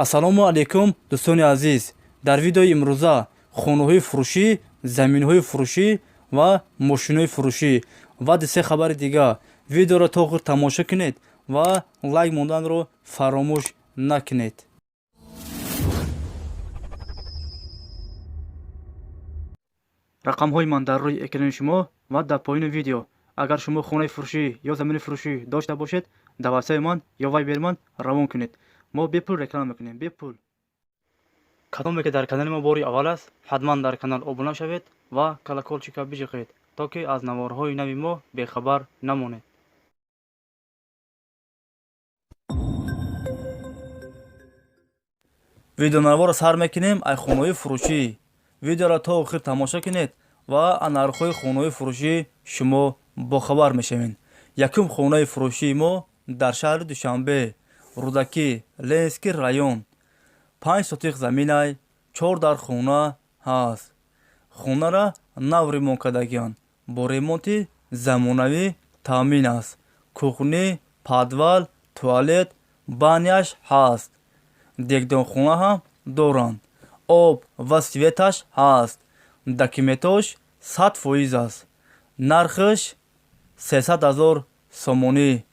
Ассалому алайкум, дӯстони азиз. Дар видеои имрӯза хонаҳои фурӯшӣ, заминҳои фурӯшӣ ва мошинҳои фурӯшӣ ва дусе хабари дига. Видеоро то охир тамошо кунед ва лайк монданро фаромӯш накунед. Рақамҳои ман дар рӯи экрани шумо ва дар поёни видео. Агар шумо хонаи фурӯшӣ ё замини фурӯшӣ дошта бошед, дар ватсапи ман ё вайбери ман равон кунед. Мо бепул реклама мекунем, бепул. Кадоме ки дар канали мо бори аввал аст, ҳатман дар канал обуна шавед ва колокольчика биҷиқед, то ки аз наворҳои нави мо бехабар намонед. Видеонаворро сар мекунем ай хонаҳои фурӯшӣ. Видеоро то охир тамошо кунед ва аз нархҳои хонаҳои фурӯшӣ шумо бохабар мешавед. Якум хонаи фурӯшии мо дар шаҳри Душанбе, Рӯдакӣ, Ленинский район. 5 сотих заминай, 4 дар хона ҳаст. Хонара нав ремонт кардагианд, бо ремонти замонавӣ таъмин аст. Кухни, подвал, туалет, баняш ҳаст. Дегдонхона ҳам доранд. Об ва светаш ҳаст. Документош 100% аст. Нархаш 300 ҳазор сомонӣ.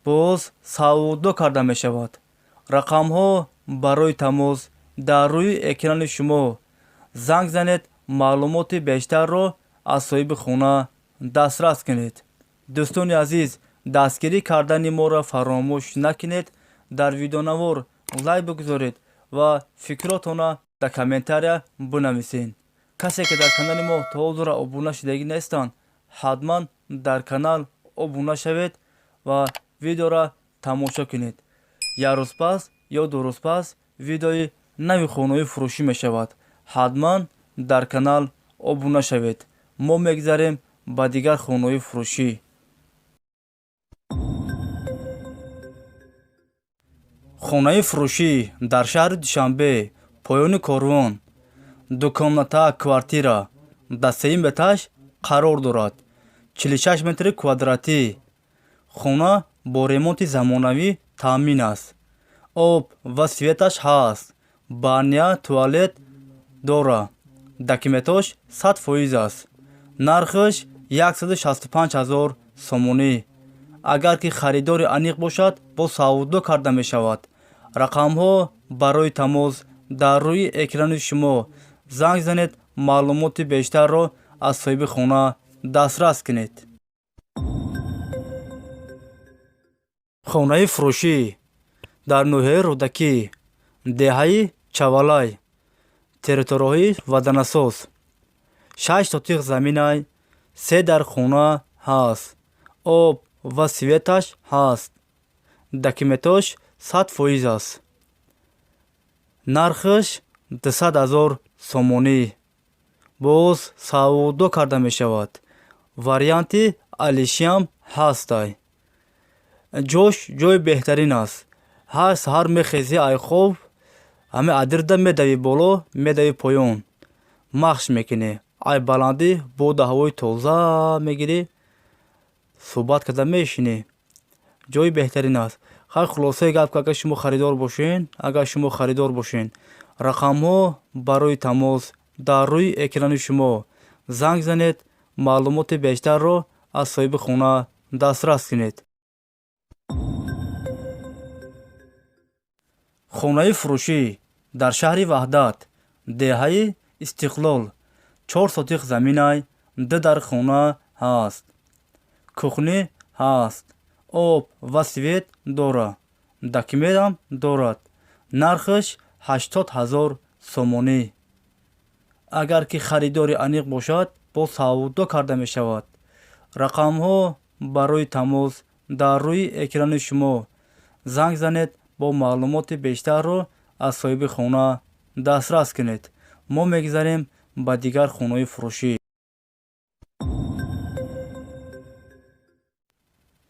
Боз савдо карда мешавад. Рақамҳо барои тамос дар рӯи экрани шумо. Занг занед, маълумоти бештарро аз соҳиби хона дастрас кунед. Дӯстони азиз, дастгирӣ кардани моро фаромӯш накунед. Дар видеонавор лайк бигузоред ва фикротонро дар комментария бинависед. Касе ки дар канали мо то ҳозира обуна шудагӣ нестанд, ҳатман дар канал обуна шавед ва видеоро тамошо кунед. Як рӯз пас ё 2 рӯз пас видеои нави хонаҳои фурӯшӣ мешавад. Ҳатман дар канал обуна шавед. Мо мегзарем ба дигар хонаҳои фурӯшӣ. Хонаи фурӯшӣ дар шаҳри Душанбе, поёни корвон, дукомната квартира дар сеюм этаж қарор дорад. 46 метри квадратӣ. Хона бо ремонти замонавӣ таъмин аст. Об ва светаш ҳаст. Баня, туалет дора. Документош 100% аст. Нархаш 165 ҳазор сомонӣ. Агар ки харидори аниқ бошад, боз савдо карда мешавад. Рақамҳо барои тамос дар рӯи экрани шумо. Занг занед, маълумоти бештарро аз соҳиби хона дастрас кунед. Хонаи фурӯшӣ дар ноҳияи Рӯдакӣ, деҳаи Чавалай, территорияҳои ваданасоз. 6 сотих заминай, 3 дар хона ҳаст. Об ва светаш ҳаст. Документош 100% аст. Нархаш 200 ҳазор сомонӣ. Боз савдо карда мешавад. Варианти алишиам ҳастай. Ҷош ҷои беҳтарин аст. Ҳар саҳар мехезӣ ай хоб, ҳамин адирда медавӣ боло, медавӣ поён. Махш мекунӣ. Ай баландӣ боду ҳавои тоза мегирӣ, суҳбат карда мешинӣ. Ҷои беҳтарин аст. Хай, хулосаи гап, ки агар шумо харидор бошен, агар шумо харидор бошен, рақамҳо барои тамос дар рӯи экрани шумо. Занг занед, маълумоти бештарро аз соҳиби хона дастрас кунед. Хонаи фурӯшӣ дар шаҳри Ваҳдат, деҳаи Истиқлол, 4 сотих заминай, 2 дар хона ҳаст. Кухни ҳаст. Об ва свет дора. Документам дорад. Нархаш 80 ҳазор сомонӣ. Агар ки харидори аниқ бошад, боз савдо карда мешавад. Рақамҳо барои тамос дар рӯи экрани шумо. Занг занед, бо маълумоти бештарро аз соҳиби хона дастрас кунед. Мо мегзарем ба дигар хонаҳои фурӯшӣ.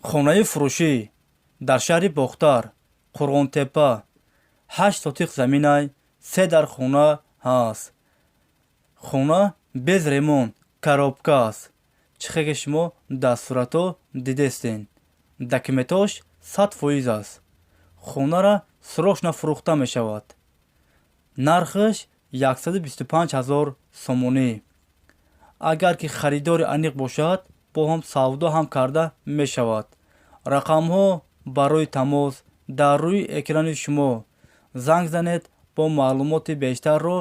Хонаи фурӯшӣ дар шаҳри Бохтар, Қурғонтеппа, 8 сотих заминай, 3 дар хона ҳаст. Хона без ремонт, коробка аст. Чӣ хел ки шумо дар суратҳо дидестен. Документош 100% аст. Хонара срочно фурӯхта мешавад. Нархаш 125 ҳазор сомонӣ. Агар ки харидори аниқ бошад, бо ҳам савдо ҳам карда мешавад. Рақамҳо барои тамос дар рӯи экрани шумо. Занг занед, бо маълумоти бештарро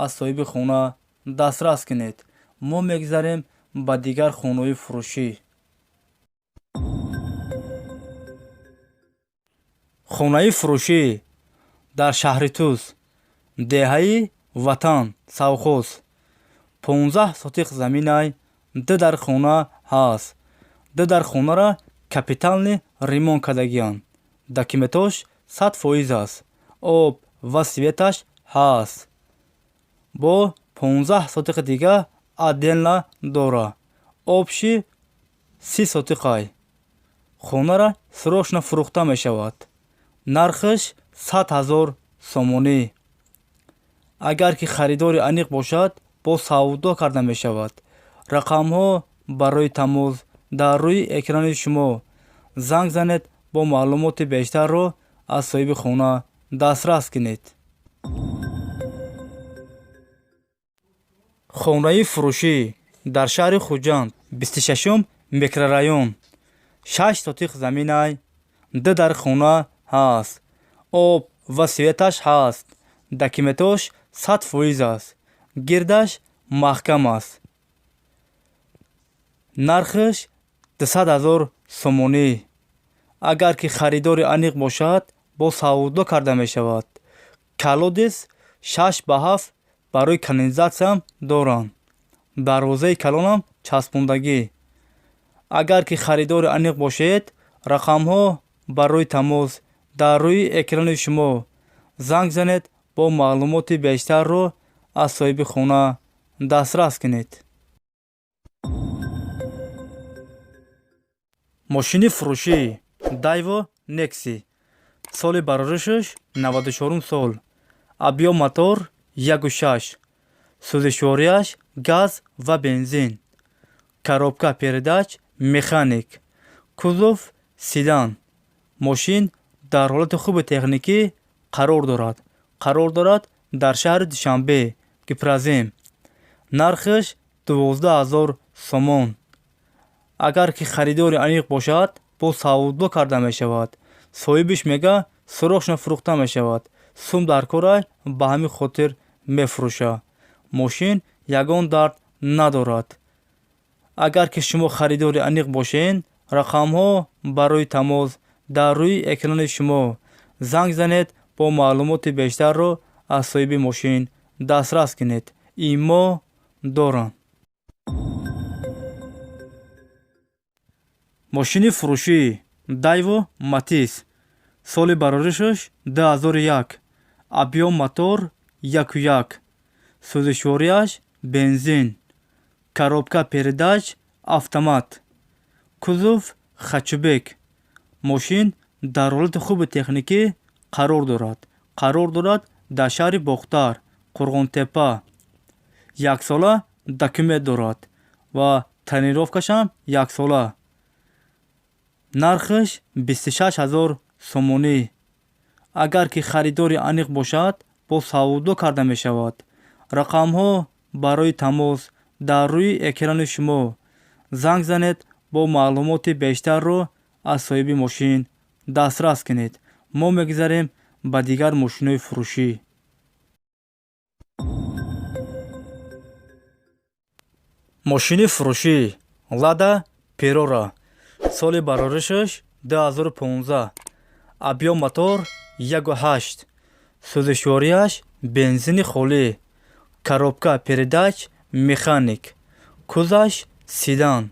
аз соҳиби хона дастрас кунед. Мо мегзарем ба дигар хонаҳои фурӯшӣ. Хонаи фурӯшӣ дар шаҳри Тӯс, деҳаи Ватан, совхоз. 15 сотиқ заминай, ду дар хона ҳаст. Ду дар хонара капитальный ремонт кардагианд. Документош 100% аст. Об ва светаш ҳаст. Бо 15 сотиқи дига отдельно дора. Общий 30 сотиқай. Хонара срочно фурӯхта мешавад. Нархаш 100 ҳазор сомонӣ. Агар ки харидори аниқ бошад, бо савдо карда мешавад. Рақамҳо барои тамос дар рӯи экрани шумо. Занг занед, бо маълумоти бештарро аз соҳиби хона дастрас кунед. Хонаи фурӯшӣ дар шаҳри Хуҷанд, 26-ум микрорайон. 6 сотиқ заминай, ду дар хона ҳаст. Об ва светаш ҳаст. Документош 100% аст. Гирдаш маҳкам аст. Нархаш 200 ҳазор сомонӣ. Агар ки харидори аниқ бошад, бо савдо карда мешавад. Колодец 6 ба 7 барои канализатсиям доранд. Дарвозаи калонам часпондагӣ. Агар ки харидори аниқ бошед, рақамҳо барои тамос дар рӯи экрани шумо. Занг занед, бо маълумоти бештарро аз соҳиби хона дастрас кунед. Мошини фурӯшӣ Дайво Некси. Соли бароришаш 94 сол. Объём мотор 1,6. Сӯзишвориаш газ ва бензин. Коробка передач механик. Кузов седан. Мошин дар ҳолати хуби техникӣ қарор дорад. Қарор дорад дар шаҳри Душанбе, Гипрозем. Нархаш 12 ҳазор сомон. Агар ки харидори аниқ бошад, бо савдо карда мешавад. Соҳибиш мега, срочно фурӯхта мешавад. Сум дар корай, ба ҳамин хотир мефурӯша. Мошин ягон дард надорад. Агар ки шумо харидори аниқ бошед, рақамҳо барои тамос дар рӯи экрани шумо. Занг занед, бо маълумоти бештарро аз соҳиби мошин дастрас кунед. Имо доранд. Мошини фурӯшӣ Дайво Матис. Соли бароришаш 2001. Объём мотор 1,1. Сӯзишвориаш бензин. Коробка передач автомат. Кузов хэтчбек. Мошин дар ҳолати хуби техникӣ қарор дорад. Қарор дорад дар шаҳри Бохтар, Қурғонтеппа. Яксола документ дорад ва тонировкашам яксола. Нархаш 26 ҳазор сомонӣ. Агар ки харидори аниқ бошад, бо савдо карда мешавад. Рақамҳо барои тамос дар рӯи экрани шумо. Занг занед, бо маълумоти бештарро аз соҳиби мошин дастрас кунед. Мо мегзарем ба дигар мошинҳои фурӯшӣ. Мошини фурӯшӣ Лада Перора. Соли бароришаш 2015. Объём мотор 1,8. Сӯзишвориаш бензини холӣ. Коробка передач механик. Кузаш седан.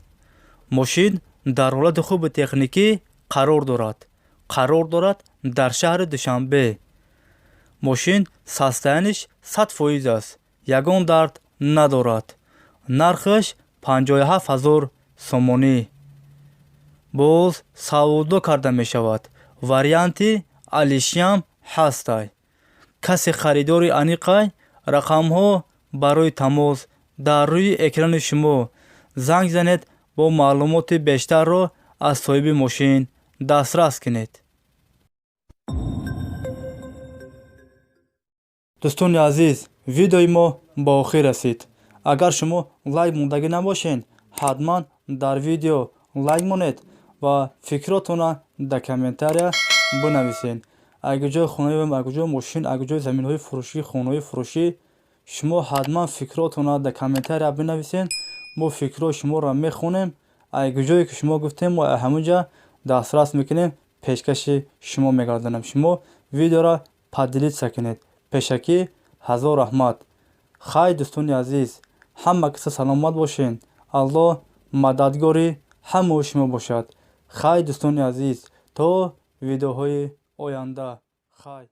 Мошин дар ҳолати хуби техникӣ қарор дорад. Қарор дорад дар шаҳри Душанбе. Мошин состояниш 100% аст. Ягон дард надорад. Нархаш 57 ҳазор сомонӣ. Боз савдо карда мешавад. Варианти алишиам ҳастай. Касе харидори аниқай, рақамҳо барои тамос дар рӯи экрани шумо. Занг занед, бо маълумоти бештарро аз соҳиби мошин дастрас кунед. Дӯстони азиз, видеои мо ба охир расид. Агар шумо лайк мондагӣ набошед, ҳатман дар видео лайк монед ва фикротонро дар комментария бинависед. Агар ҷои хонаи, агар ҷои мошин, агар ҷои заминҳои фурӯшӣ, хонаҳои фурӯшӣ, шумо ҳатман фикротонро дар комментария бинависед. Мо фикрҳои шуморо мехонем. Агар ҷое ки шумо гуфтем, мо ҳамунҷа дастрас мекунем, пешкаши шумо мегардонем. Шумо видеоро поделиться кунед. Пешакӣ ҳазор раҳмат. Хай, дӯстони азиз, ҳама каса саломат бошед. Аллоҳ мададгори ҳамаи шумо бошад. Хай, дӯстони азиз, то видеоҳои оянда, хай.